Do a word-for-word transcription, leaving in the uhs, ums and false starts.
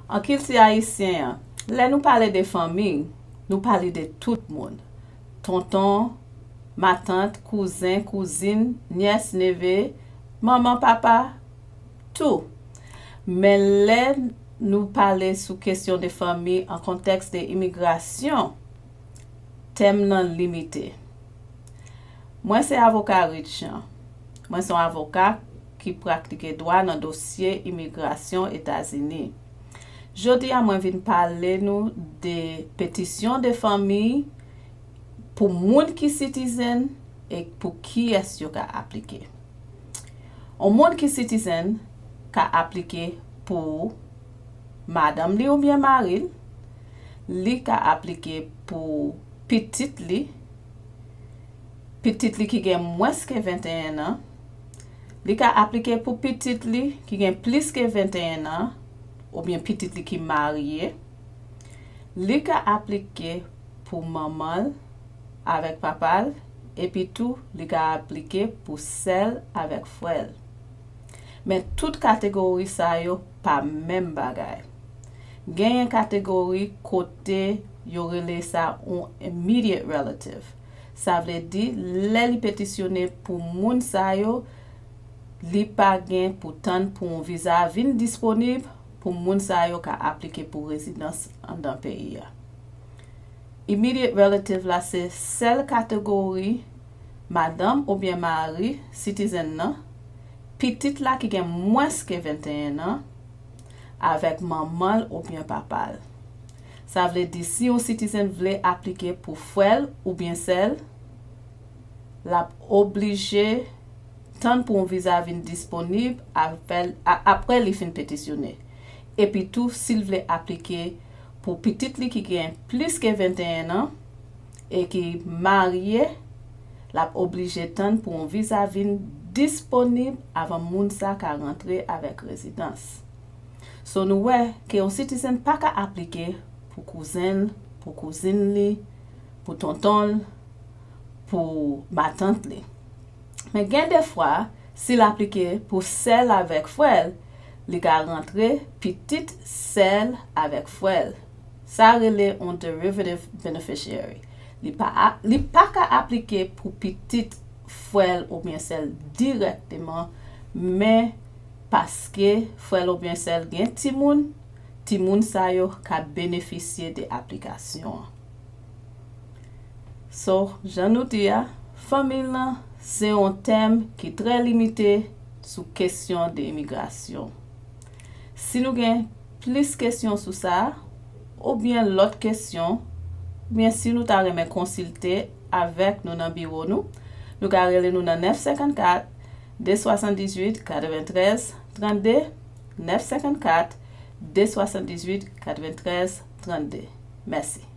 An kilti ayisyen an, lè nou pale de fanmi, nou pale de tout moun. Tonton, matant, kouzen, kouzin, nyès, neve, manman, papa, tou. Men lè nou pale sou kesyon de fanmi an kontèks de imigrasyon, tèm nan limite. Mwen se avoka Rich Jean. Mwen se yon avoka ki pratike dwa nan dosye imigrasyon Etazini. Jodi a, mwen vin pale nou de petisyon de fanmi pou moun ki sitizen e pou kiyès yo ka aplike. Yon moun ki sitizen ka aplike pou madanm li oubyen mari l, li ka aplike pou pitit li, pitit li ki gen mwens ke venteyen an, li ka aplike pou pitit li ki gen plis ke venteyen an, oubyen pitit li ki marye, li ka aplike pou manman l avèk papa l, epi tou li ka aplike pou sè l avèk frè l. Men tout kategori sa yo pa menm bagay. Genyen kategori kote yo rele sa yon immediate relative. Sa vle di, lè li petisyone pou moun sa yo, li pa gen pou tann pou yon viza vin disponib pou moun sa yo ka aplike pou rezidans anndan peyi a. Immediate relative la se sèl kategori madanm oubyen mari sitizen nan, pitit la ki gen mwens ke venteyen an, avèk manman l oubyen papa l. Sa vle di, si yon sitizen vle aplike pou frè l oubyen sè l, l ap oblije tann pou yon viza vin disponib avè l, a, apre li fin petisyone. Epi tou, si l vle aplike pou pitit li ki gen plis ke venteyen an e ki marye, l ap oblije tann pou yon viza vin disponib avan moun sa ka rantre avèk rezidans. So, nou wè ke yon sitizen pa ka aplike pou kouzen l, pou kouzin li, pou tonton l, pou matant li. Men gen de fwa, si l aplike pou sè l avèk frè l, li ka rantre pitit sè l avèk frè l. Sa rele yon derivative beneficiary. Li pa, li pa ka aplike pou pitit frè l oubyen sè l dirèkteman, men paske frè l oubyen sè l gen timoun, timoun sa yo ka benefisye de aplikasyon an. So, jan nou di a, fanmi lan se yon tèm ki trè limite sou kesyon de imigrasyon. Si nou gen plis kesyon sou sa, oubyen lòt kesyon, oubyen si nou ta renmen konsilte avèk nou nan biwo nou, nou ka rele nou nan nèf senkannkat, de swasanndizuit, katreventrèz, trannde, nèf senkannkat, de swasanndizuit, katreventrèz, trannde. Mèsi.